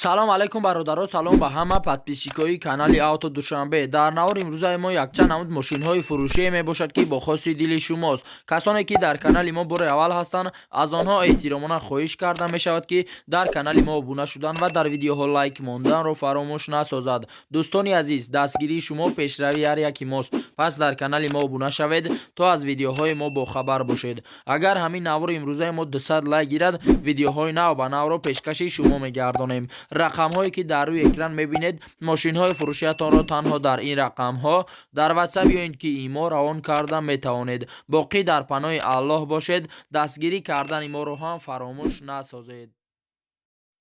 Салом алайкум, бародаро, салом ба ҳама подписчикои канали Авто Душанбе. Дар навори имрӯзаи мо якчанд намуд мошинҳои фурӯшие мебошад, ки бо хоси дили шумост. Касоне ки дар канали мо бори аввал ҳастанд, аз онҳо эҳтиромона хоҳиш карда мешавад, ки дар канали мо обуна шудан ва дар видеоҳо лайк монданро фаромӯш насозад. Дӯстони азиз, дастгирии шумо пешравии ҳар яки мост, пас дар канали мо обуна шавед, то аз видеоҳои мо бохабар бошед. Агар ҳамин навори имрӯзаи мо 200 лайк гирад, видеоҳои нав ба навро пешкаши шумо мегардонем. Рақамҳое ки дар рӯи экран мебинед, мошинҳои фурӯшиятонро танҳо дар ин рақамҳо дар Ватсап ё ин ки Имо равон карда метавонед. Боқӣ дар паноҳи Аллоҳ бошед, дастгирӣ кардани моро ҳам фаромӯш насозед.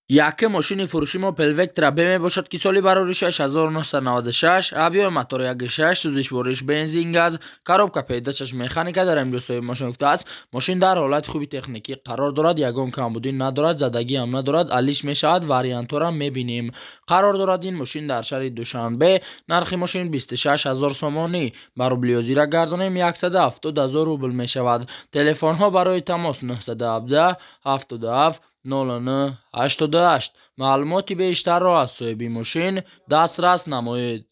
Якум мошини фурӯши мо Опел Вектра Б мебошад, ки соли бароришаш 1996, объёми мотор 1,6, сӯзишвориш бензин, газ, коробка передачаш механика. Дар инҷо соҳиби мошин гуфтааст, мошин дар ҳолати хуби техникӣ қарор дорад, ягон камбудӣ надорад, задагиам надорад, алиш мешавад, вариантҳоро мебинем. Қарор дорад ин мошин дар шаҳри Душанбе. Нархи мошин 26 ҳазор сомонӣ, ба рубли ҳозира гардонем, 170 ҳазор рубл мешавад. Телефонҳо барои тамос 917 77 09 88. Маълумоти бештарро аз соҳиби мошин дастрас намоед.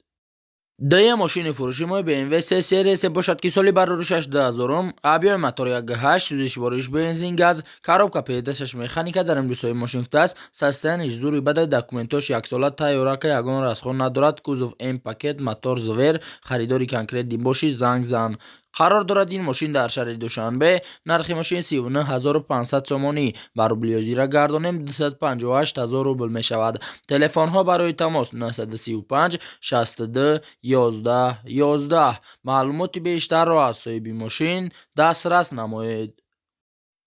Дуюм мошини фурӯши мо BMW 3 Series бошад, ки соли бароришаш 2000, объёми мотор 1,8, сӯзишвориш бензин, газ, коробка передачаш механика. Дар имрӯз соҳиби мошин гуфтааст, состояниеш зури бада, документош яксола тайёрака, ягон расход надорад, кузов М пакет, мотор зӯр. Харидори конкретный бошӣ, занг зан. Қарор дорад ин мошин дар шаҳри Душанбе. Нархи мошин 39 500 сомонӣ, ба рубли ҳозира гардонем, 258 ҳазор рубл мешавад. Телефонҳо барои тамос 935 62 11 11. Маълумоти бештарро аз соҳиби мошин дастрас намоед.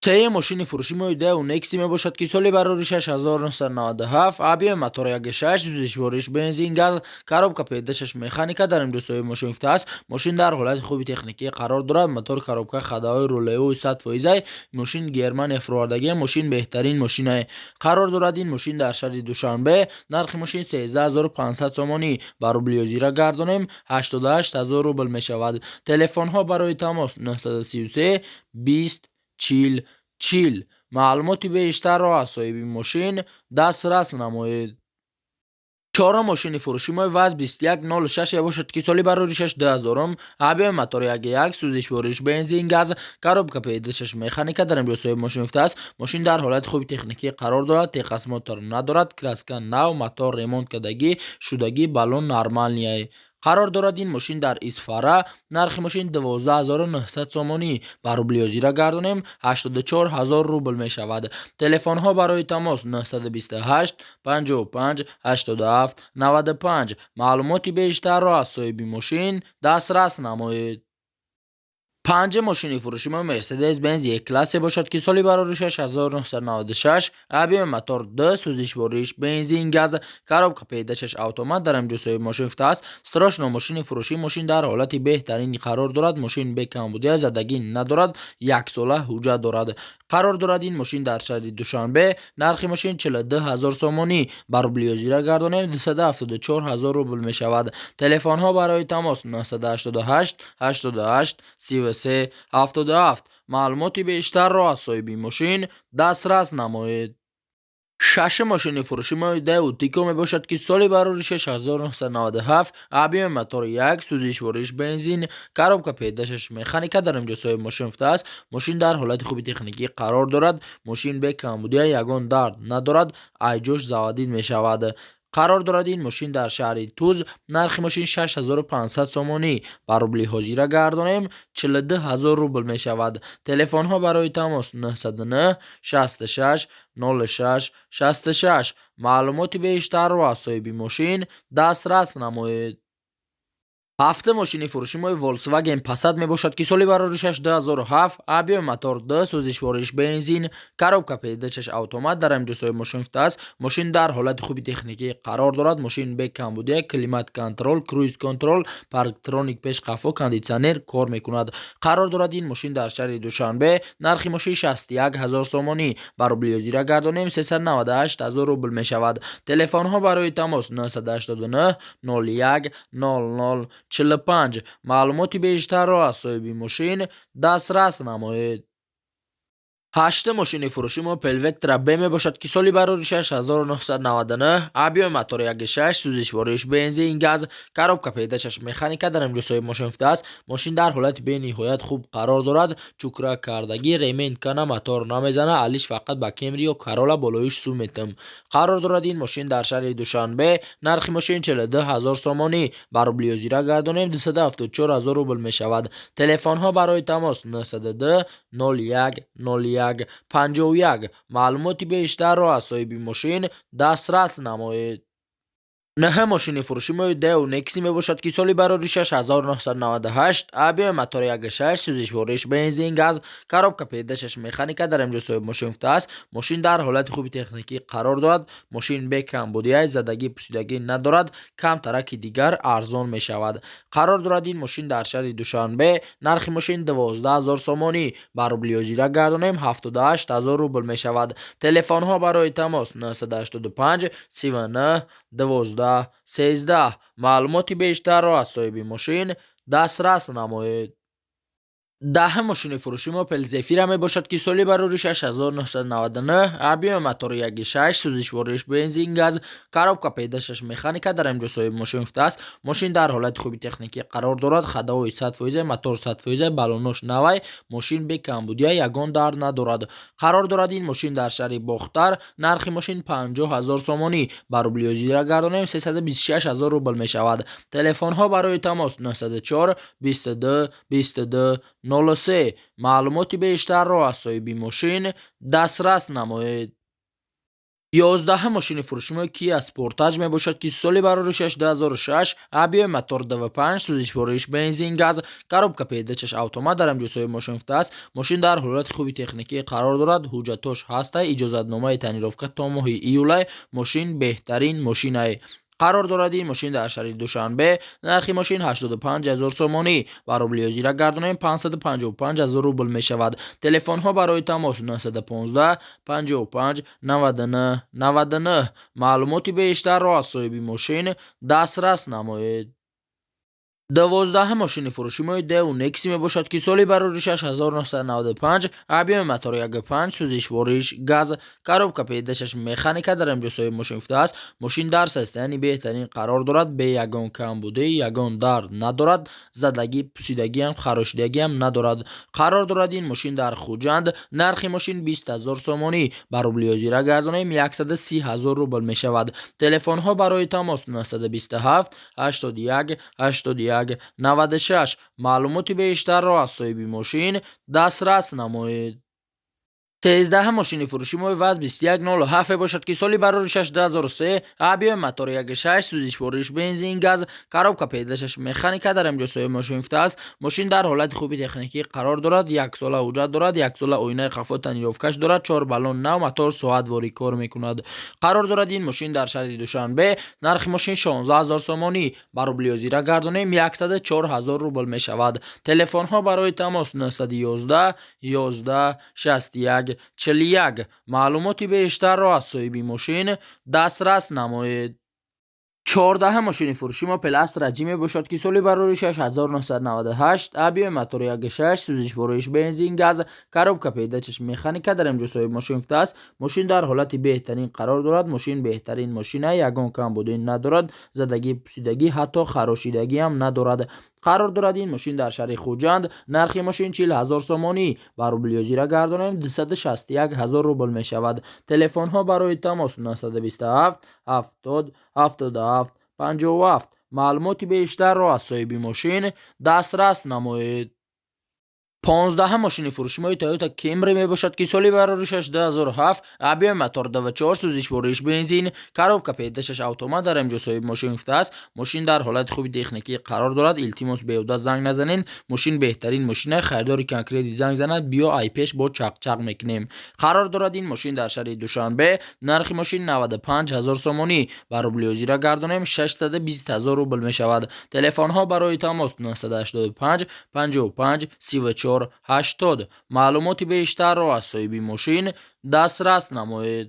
Сеюм мошини фурӯши мо Дэу Некси мебошад, ки соли бароришаш 1997, объёми мотор 1,6, сӯзишвориш бензин, газ, коробка передачаш механика. Дар инҷо соҳиби мошин гуфтааст, мошин дар ҳолати хуби техникӣ қарор дорад, мотор, коробка, ходовой, рулевой 100%. Мошин Германия фурӯвардагӣ, мошин беҳтарин мошинае. Қарор дорад ин мошин дар шаҳри Душанбе. Нархи мошин 13 500 сомонӣ, ба рубли ҳозира гардонем, 88 ҳазор рубл мешавад. Телефонҳо барои тамос 933 20 40 40. Маълумоти бештарро аз соҳиби мошин дастрас намоед. Чорум мошини фурӯши мо ВАЗ 2106 мебошад, ки соли бароришаш 2000, объёми мотор 1,1, сӯзишвориш бензин, газ, коробка передачаш механика. Дар инҷо соҳиби мошин гуфтааст, мошин дар ҳолати хуби техникӣ қарор дорад, техосмотр надорад, краска нав, мотор ремонт кардагӣ шудагӣ, баллон нормальный. Қарор дорад ин мошин дар Исфара. Нархи мошин 12 900 сомонӣ, ба рубли ҳозира гардонем, 84 ҳазор рубл мешавад. Телефонҳо барои тамос 928 55 87 95. Маълумоти бештарро аз соҳиби мошин дастрас намоед. Панҷум мошини фурӯши мо Мерседес Бенз Е классе бошад, ки соли бароришаш 1996, объёми мотор 2, сӯзишвориш бензин, газ, коробка передачаш автомат. Дар инҷо соҳиби мошин гуфтааст, срочно мошини фурӯшӣ, мошин дар ҳолати беҳтарин қарор дорад, мошин бекамбудия, задагӣ надорад, яксола ҳуҷҷат дорад. Қарор дорад ин мошин дар шаҳри Душанбе. Нархи мошин 42 ҳазор сомонӣ, ба рубли ҳозира гардонем, 274 ҳазор рубл мешавад. Телефонҳо барои тамос 988 88 33 77. Маълумоти бештарро аз соҳиби мошин дастрас намоед. Шашум мошини фурӯши мо Дэу Тико мебошад, ки соли бароришаш 1997, объёми мотор 1, сӯзишвориш бензин, коробка передачаш механика. Дар инҷо соҳиби мошин гуфтааст, мошин дар ҳолати хуби техникӣ қарор дорад, мошин бекамбудия, ягон дард надорад, айҷош заводить мешавад. Қарор дорад ин мошин дар шаҳри Туз. Нархи мошин 6500 сомонӣ, ба рубли ҳозира гардонем, 42 ҳазор рубл мешавад. Телефонҳо барои тамос 909 66 06 66. Маълумоти бештарро аз соҳиби мошин дастрас намоед. Ҳафтум мошини фурӯши мо Volkswagen Passat мебошад, ки соли бароришаш 2007, объёми мотор 2, сӯзишвориш бензин, коробка передачаш автомат. Дар инҷо соҳиби мошин гуфтааст, мошин дар ҳолати хуби техникӣ қарор дорад, мошин бекамбудия, климат контроль, круиз контроль, парктроник пеш, қафо, кондитсионер кор мекунад. Қарор дорад ин мошин дар шаҳри Душанбе. Нархи мошин 61 ҳазор сомонӣ, ба рубли ҳозира гардонем, 398 ҳазор рубл мешавад. Телефонҳо барои тамос 989 01 00 45. Маълумоти бештарро аз соҳиби мошин дастрас намоед. Ҳаштум мошини фурӯши мо Опел Вектра Б мебошад, ки соли бароришаш 1999, объёми мотори 1.6, сӯзишвориш бензин, газ, коробка передачаш механика. Дар инҷо соҳиби мошин гуфтааст, мошин дар ҳолати бениҳоят хуб қарор дорад, чукра кардагӣ, ремень кана, мотор намезана, алиш фақат ба Кемри ё Карола болоиш сум метам. Қарор дорад ин мошин дар шаҳри Душанбе. Нархи мошин 42 ҳазор сомонӣ, ба рубли ҳозира гардонем, 274 ҳазор рубл мешавад. Телефонҳо барои тамос 902 01 01 51. Маълумоти бештарро аз соҳиби мошин дастрас намоед. Нӯҳум мошини фурӯши мо Деу Некси мебошад, ки соли бароришаш 1998, объёми мотори 1.6, сӯзишвориш бензин, газ, коробка передачаш механика. Дар инҷо соҳиби мошин гуфтааст, мошин дар ҳолати хуби техникӣ қарор дорад, мошин бекамбудиай, задагӣ, пусидагӣ надорад, камтараки дигар арзон мешавад. Қарор дорад ин мошин дар шаҳри Душанбе. Нархи мошин 12 ҳазор сомонӣ, ба рубли ҳозира гардонем, 78 ҳазор рубл мешавад. Телефонҳо барои тамос 985 39 12 13. Маълумоти бештарро аз соҳиби мошин дастрас намоед. Даҳум мошини фурӯши мо Опел Зефира мебошад, ки соли бароришаш 1999, объёми мотори 1.6, сӯзишвориш бензин, газ, коробка передачаш механика. Дар инҷо соҳиби мошин гуфтааст, мошин дар ҳолати хуби техникӣ қарор дорад, ходовой 100%, мотор 100%, баллонош навай, мошин бекамбудия, ягон дард надорад. Қарор дорад ин мошин дар шаҳри Бохтар. Нархи мошин 50 ҳазор сомонӣ, ба рубли ҳозира гардонем, 326 ҳазор рубл мешавад. Телефонҳо барои тамос 904 22 22 03. Маълумоти бештарро аз соҳиби мошин дастрас намоед. 11-ум мошини фурӯши мо Kia Sportage мебошад, ки соли бароришаш 2006, объёми мотор 2.5, сӯзишвориш бензин, газ, коробка передачаш автомат. Дар инҷо соҳиби мошин гуфтааст, мошин дар ҳолати хуби техникӣ қарор дорад, ҳуҷҷатош ҳастай, иҷозатномаи тонировка то моҳи июлай, мошин беҳтарин мошинай. Қарор дорад ин мошин дар шаҳри Душанбе. Нархи мошин 85 ҳазор сомонӣ, ба рубли ҳозира гардонем, 555 ҳазор рубл мешавад. Телефонҳо барои тамос 915 55 99 99. Маълумоти бештарро аз соҳиби мошин дастрас намоед. 12-ум мошини фурӯши мо Деу Некси мебошад, ки соли бароришаш 1995, объёми мотори 1.5, сӯзишвориш газ, коробка передачаш механика. Дар инҷо соҳиби мошин гуфтааст, мошин дар состоянии беҳтарин қарор дорад, бе ягон камбудӣ, ягон дард надорад, задагӣ, пусидагиам, харошидагиам надорад. Қарор дорад ин мошин дар Хуҷанд. Нархи мошин 20 ҳазор сомонӣ, ба рубли ҳозира гардонем, 130 ҳазор рубл мешавад. Телефонҳо барои тамос 927 81 81 96. Маълумоти бештарро аз соҳиби мошин дастрас намоед. 13-ум мошини фурӯши мо ВАЗ 2107 мебошад, ки соли бароришаш 2003, объёми мотори 1.6, сӯзишвориш бензин, газ, коробка передачаш механика. Дар инҷо соҳиби мошин гуфтааст, мошин дар ҳолати хуби техникӣ қарор дорад, яксола ҳуҷҷат дорад, яксола оинаи қафо тонировкаш дорад, чор баллон нав, мотор соатворӣ кор мекунад. Қарор дорад ин мошин дар шаҳри Душанбе. Нархи мошин 16 ҳазор сомонӣ, ба рубли ҳозира гардонем, 104 ҳазор рубл мешавад. Телефонҳо барои тамос 911 11 61 41. Маълумоти бештарро аз соҳиби мошин дастрас намоед. 14-ум мошини фурӯши мо Опел Астра Ҷи мебошад, ки соли бароришаш 1998, объёми мотори 1.6, сӯзишвориш бензин, газ, коробка передачаш механика. Дар инҷо соҳиби мошин гуфтааст, мошин дар ҳолати беҳтарин қарор дорад, мошин беҳтарин мошина, ягон камбудӣ надорад, задагӣ, пусидагӣ, ҳатто харошидагиам надорад. Қарор дорад ин мошин дар шаҳри Хуҷанд. Нархи мошин 40 ҳазор сомонӣ, ба рубли ҳозира гардонем, 261 ҳазор рубл мешавад. Телефонҳо барои тамос 927 70 77 57. Маълумоти бештарро аз соҳиби мошин дастрас намоед. 15-ум мошини фурӯши мо Toyota Camry мебошад, ки соли бароришаш 2007, объёми мотор 2.4, сӯзишвориш бензин, коробка передачаш автомат. Дар инҷо соҳиби мошин гуфтааст, мошин дар ҳолати хуби техникӣ қарор дорад, илтимос, беҳуда занг назанед, мошин беҳтарин мошина, харидори конкретӣ занг занад, биё ай пеш бо чақчақ мекунем. Қарор дорад ин мошин дар шаҳри Душанбе. Нархи мошин 95 ҳазор сомонӣ, ба рубли ҳозира гардонем, 620 ҳазор рубл мешавад. Телефонҳо барои тамос 985 55 34 80. Маълумоти бештарро аз соҳиби мошин дастрас намоед.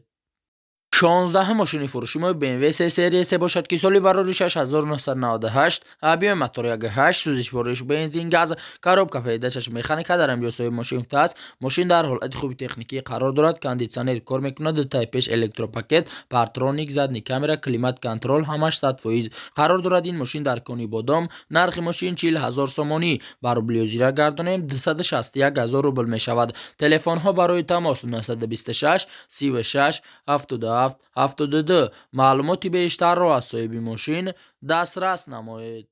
16-ум мошини фурӯши мо BMW 3 серия се бошад, ки соли бароришаш 1998, объёми мотор 1,8, сӯзишвориш бензин, газ, коробка передачаш механика. Дар инҷо соҳиби мошин гуфтааст, мошин дар ҳолати хуби техникӣ қарор дорад, кондитсионер кор мекунад, дутаи пеш электропакет, парктроник, задний камера, климат контроль ҳамаш 100% қарор дорад. Ин мошин дар Конибодом. Нархи мошин 40 000 сомонӣ, ба рубли ҳозира гардонем, 261 000 рубл мешавад. Телефонҳо барои тамос: 926 36 77 72. Маълумоти бештарро аз соҳиби мошин дастрас намоед.